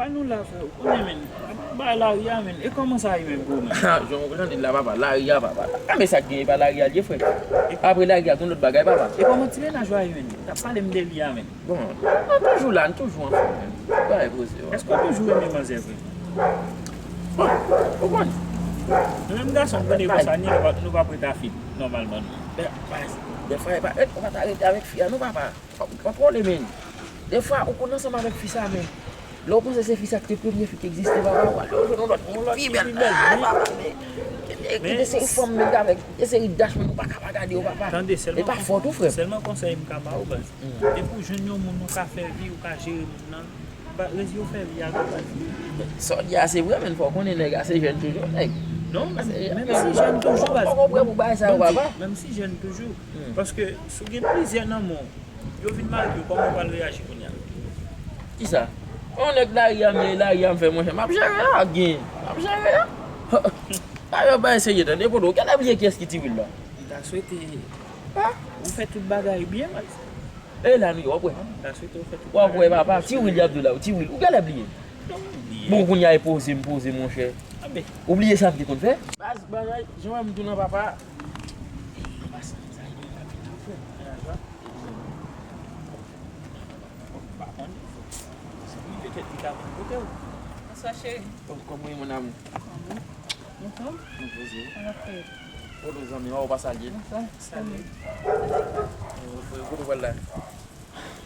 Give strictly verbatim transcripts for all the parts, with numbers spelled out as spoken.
A nou la, frè, ou konnen, menn. Bay lari a, menn. E kòman sa ye menm pou ou menm? Jan ou tande l la, papa, lari a, papa. A, men sa k genyen, e pa lari a l ye, frè. Apre lari a, gon lòt bagay, papa. E kòman ti mennaj ou a ye, menn? T ap pale m de li a, menn. Bon, nou toujou la, nou toujou ansanm, menn. Bagay poze, wi. Èske w toujou renmen manzè vre? Bon, ou konn. Nou menm gason, nou konnen konsa, ni nou pa, nou pa prete a fi, nòmalman, non. Dè, dèfwa, e pa, ou pa ta rete avèk fi a, non, papa. Fòk nou kontwole, menn. Dèfwa, ou konn ansanm avèk fi sa, menn. Lè w panse se fi sa ki te premye fi ki egziste, papa, w ale w jwenn yon lòt ki pi bèl. Ah, papa, men. Gen de seri fanm, menn, avèk de seri dach, menn, ou pa ka pa gade yo, papa. Tande, sèlman, e pa fòt ou, frè m. Sèlman konsèy m ka ba ou, baz. Depi w jwenn yon moun ou ka fè vi, ou ka jere moun nan, ba, rezi yo fè vi avè w, baz. Sa w di a se vre, menn, fò w konnen nèg a se jèn toujou, nèg. Non, menm, menm si jèn toujou, baz. Ou konprann pou bagay sa yo, papa? Menm si jèn toujou. Paske si w gen plizyè nan men w, yo vin marye, kòman w pral reyaji kounye a? Kisa? Yon nèg lari a m ye, lari a m fè, monchè, m ap jere a, gen. M ap jere a. Bagay yo bay serye, tande, Polo. Ou genlè bliye kiyès ki Tiwil la? M ta swete ou fè tout bagay byen, baz. E la nou ye, w ap wè. M ta swete ou fè tout bagay byen. W ap wè, papa, Tiwil y ap di w la, Tiwil. Ou genlè bliye. Non, m bliye. Bon, kounye a e poze m poze, monchè. Anben. Ou bliye sa m te konn fè? Baz, bagay, jan w wè m tou nan papa. An pasan, sa e yon rapid nan frè. Mennaj la. Ou pa konnen. Wi, petèt li ka vin kote w. Bonswa, cheri. Oh, kòman w ye, mon amour? Anfòm? Anfòm? Mwen poze. Sa n ap fè? Polo zanmi, w pa salye. Bonswa. Salye. Kote w pral la?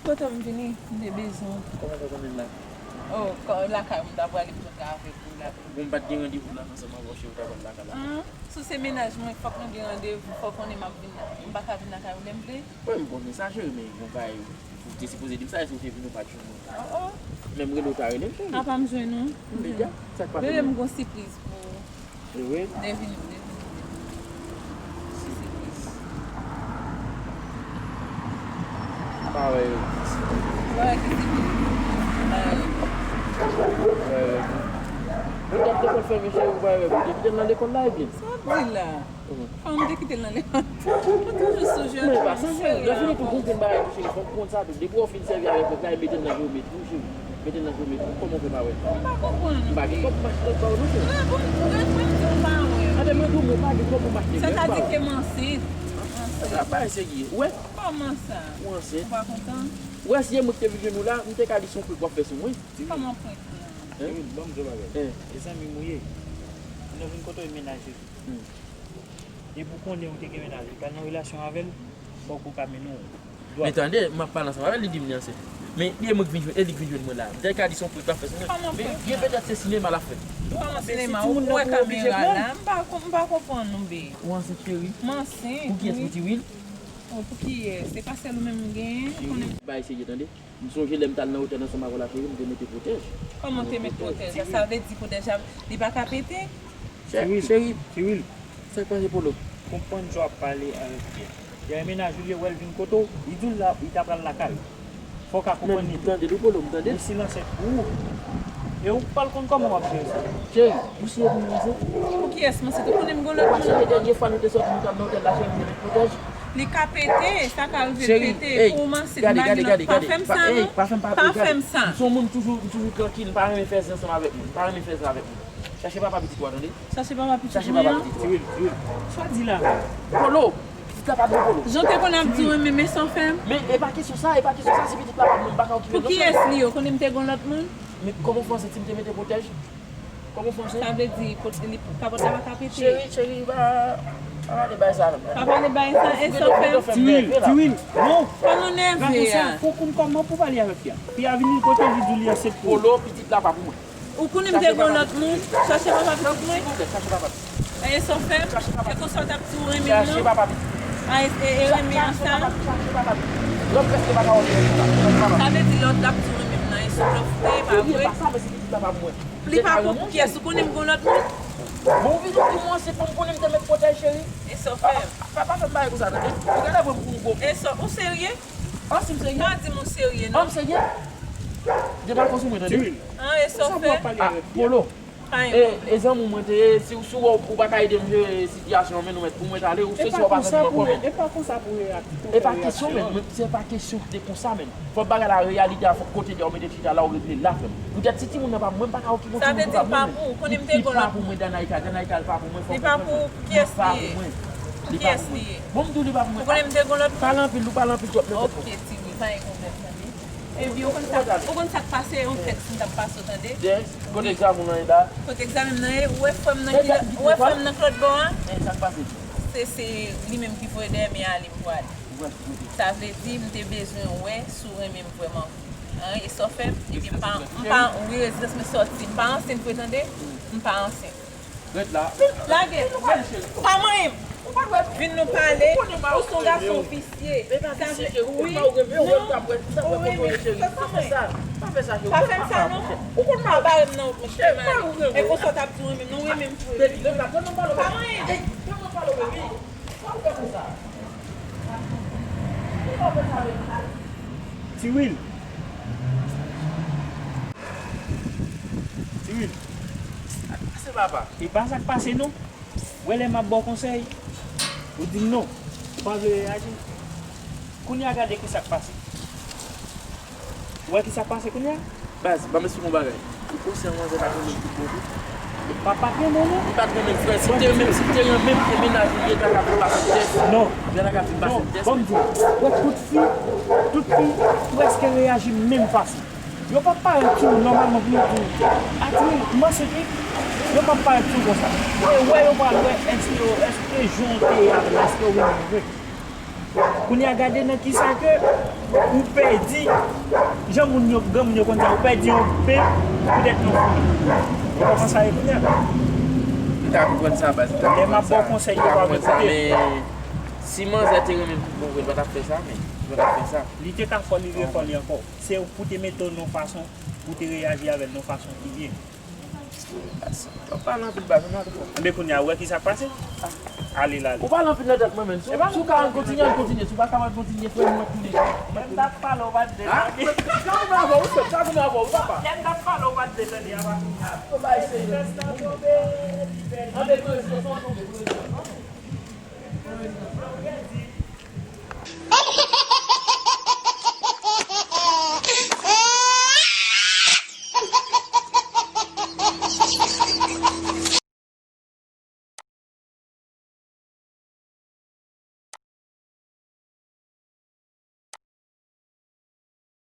Kote m vini, m te bezwen w. Kòman w fè konnen m la? Oh, lakay ou m ta prale pou mwen avèk ou la. Bon, m pa t gen randevou la ansanm avè w, cheri, ou ta pral lakay la. Si w se mennaj mwen, fòk nou gen randevou, fòk w konnen m ap vin, m pa ka vin lakay ou lè m vle. Wi, m konnen sa, cheri, men yon bagay ou te sipoze di m sa, èske ou te vin ou pa t jwenn mwen? Oh, oh. Men m rele ou ta rele m, cheri. Apa m jwenn ou? M deja, sa k pa fè m. Bebe, m gon sipriz pou ou. E vre? Devine, devine, devine. Sipriz. Pa wè yo. Pa wè ki sipriz. Pa wè yo. Pa wè yo. Ou t ap lekòl fèmen, cheri, ou pa wè yo. Ou te kite l nan lekòl la, ebyen? Sa w ap di la? Kòman? Kòman m te kite l nan lekòl? Ou toujou sou jèn. Men pa sa, cheri, lè fini tou, gon grenn bagay tou, cheri, fòk ou konn sa tou. Depi w fin sèvi avèk kòb la, e mete l nan jewometri, cheri. Mete l nan jewometri. Kòman w fè pa wè? M pa konprann. M pa gen kòb pou m achte lòt ba w non, cheri. Mwen, pou m, mwen, mwen di w pa wè. Anben, mwen di w, mwen pa gen kòb pou m achte lòt ba w. Sètadi ke m ansent. M ansent. Sa pa serye. Ou wè? Kòman sa? Ou ansent. Ou pa kontan? Ou wè, si e mwen ki te vin jwenn ou la, m te ka di se yon prank w ap fè sou mwen. Kòman prank lan? Hein? Ban m di w bagay. Hein? E zanmi m ou ye. Lè w vin kote w e mennaj ou. Hmm. Depi w konnen ou te gen mennaj ou, ou t al nan relasyon avè l, fòk ou ka mennen w dwat. Men tande, m ap pale ansanm avè l, li di m li ansent. Men li e mwen ki vin jwenn, e li ki vin jwenn mwen la. M te ka di se yon prank l ap fè sou mwen. Kòman prank? Men byen petèt se sinema l ap fè. Kòman sinema? Ou wè kamera la? M pa, m pa konprann non, bebe. Ou ansent, cheri? M ansent, wi. Pou kiyès? Pou Tiwil? Oh, pou kiyès? Se pa sèl ou menm m genyen, ou konnen. Bay serye, tande. M sonje lè m t al nan otèl ansanm avè w la, cheri, m te mete pwotèj. Kòman w te met pwotèj la? Sa vle di pwotèj la, li pa ka pete? Chè-, cheri, sa k pase, Polo? Konprann jan w ap pale avèk Pierre. Pierre e mennaj ou li ye, w wè l vin kote w, li di w l la, li ta pral lakay ou. Fò w ka konprann li tou. Men m tande l wi, Polo, m tande l. Li silans pou ou. E ou pral konn kòman w ap jere sa. Cheri, ou siye pou m ranse? Pou kiyès m ansent? Ou konnen m gon lòt moun ankò? Ou pa sonje dènye fwa nou te sòti, nou t al nan otèl la, cheri, m te met pwotèj? Li ka pete, sa ka rive l pete. Cheri, ey, pou w ansent, gade, gade, gade, gade. Pa fè m sa non. Ey, pa fè m pa, pa fè m sa. M se yon moun toujou, m toujou trankil, m pa renmen fè zen ansanm avèk moun. M pa renmen fè zen avèk moun. Chache papa pitit ou a, tande. Chache papa pitit mwen an. Chache papa pitit ou a. Tiwil, Tiwil. Sa w di la? Polo, pitit la pa pou Polo. Jan w te konn ap di w renmen, men sa w fè m. Men e pa kesyon sa, e pa kesyon sa, si pitit la pa pou mwen, m pa ka okipe l non, cheri. Pou kiyès li ye? Ou konnen m te gon lòt moun? Men kòman w fè w santi m te mete pwotèj? Kòman w fè w santi? Sa vle di, kot-, li, kapòt la pa ka pete? Cheri, cheri, pa, pa pale bagay sa avè m. Pa pale bagay sa, e sa w fè m? Tiwil, Tiwil, non. Kòman w nève a? Fò w konn kòman pou w pale avèk fi a. Fi a vini kote w, li di w li ansent pou ou. Polo, pitit la pa pou mwen. Ou konnen m te gon lòt moun. Chache papa pitit mwen. Silvouplè, chache papa pitit. E sa w fè m? Kèlkeswa w t ap di w renmen m nan. Chache papa pitit. A, e, e, e renmen an sa? Chache papa pitit. Lòt prèske pa ka wè m nan. Sa vle di lòt l ap di w renmen m nan. E sou blòf ou te ye, pa vre? E pa sa, men se pitit la pa pou mwen. Li pa pou kiyès? Ou konnen m gon lòt moun? Bon, ou vin di m ou ansent, bon, m konnen m te met pwotèj, cheri. E sa w fè m? Pa, pa, pa fè m bagay konsa, tande. Ou genlè pran m pou yon gwo moun. E sa, ou serye? An, si m serye? Pa di m ou serye, non. An, m serye? Gen pa fò sou mwen, tande. An, e sa w fè? Ah, Polo. E, e zanmi mwen te ye, si, si w wè ou pa ka ede m jere sitiyasyon an, men nou mèt pou mwen t ale, ou se si w pa zanmi mwen ankò, men. E pa konsa pou reyaksyon. E pa kesyon, men, men se pa kesyon ki te konsa, men. Fòk bagay la reyalite a, fòk kote deja w mete chita la, ou regle la, frè m. Poutèt si timoun nan pa pou mwen, m pa ka okipe yon timoun ki pa pou mwen, men. Li pa pou mwen, Danaïka, Danaïka, li pa pou mwen, fòk ou konprann. Li pa pou ou, kiyès li ye? Li pa pou mwen. Li pa pou mwen. Bon, m di w li pa pou mwen. Ou konnen m te gon lòt moun? Pale anpil, ou pale anpil twòp nan tèt mwen. Ok, Tiwi, pa gen pwoblèm, tande. Epi, ou konn sa, ou konn sa k pase, yon tèks m t ap pase w, tande. Yes. Kote egzamen w nan ye la? Kote egzamen m nan ye, ou wè frè m nan ki, ou wè frè m nan k lòt bò a? E sa k pase? Se, se li menm ki voye dèyè m e ale m pwale. Ou pral ki kote? Sa vle di, m te bezwen wè si w renmen m vrèman vre. An, e sa w fè m, epi m pa, m pa, wi, rezidans mwen sòti. M pa ansent vre, tande. M pa ansent. Ret la. Lage. Pa manyen m. Vin nou pale. Ou se yon gason visye. Sa vle, wi. Non. Ou renmen. Pa fè m sa non. Pa bare m nan wout, monchè. E konsa w t ap di w renmen m, non, ou renmen m vre. Pa manyen m. Tiwil. Tiwil. Sa k pase, papa? E pa sa k pase, non. Wè lè m ap ba w konsèy, ou di m non. Ou pa vle reyaji. Kounye a gade ki sa k pase. Ou wè ki sa k pase kounye a? Baz, ban m esplike w yon bagay. Ou konsyan manzè pa t renmen m tout bon tou? Li pa pa t renmen w, non. Li pa t renmen m, frè. Si l te renmen m, si l te renmen m, e mennaj li, li ta ka vin pase m tès. Non. Li ta ka vin pase m tès. Non, ban m di w, ou wè tout fi, tout fi prèske reyaji menm fason. Yo p ap parèt sou ou nòmalman pou yo di w, "Atire, m ansent wi." Yo p ap parèt sou ou konsa. E wè yo pral wè èske yo, èske jan w te ye avè l, èske w renmen l vre. Kounye a gade nan kisa ke ou pèdi, jan moun yo, granmoun yo konn di a, ou pèdi yon pen poutèt yon fwi. Ou konprann sa ye kounye a? M ka konprann sa, baz. M ka konprann sa. Lè m ap ba w konsèy, yo pa vle koute. Men si manzè te renmen m tout bon vre, li pa t ap fè sa, men. Li pa t ap fè sa. Li te ka fò, li refò li ankò. Se pou te mete w nan yon fason, pou te reyaji avè l nan yon fason ki byen. W ap pale anpil, baz, ann ale. Enben, kounye a, ou wè ki sa k pase? Ale, l ale. Ou pale anpil nan tèt mwen, menm. Si w ka, ann kontinye, ann kontinye. Si w pa ka, ann kontinye, frè, nou ap tounen. Lè m t ap pale, ou pa t vle tande. Sa goumen avè w, wi, frè, sa goumen avè w, wi, papa. Lè m t ap pale, ou pa t vle tande, apa kounye a. Ou bay serye. Ann, ann, ann, ann.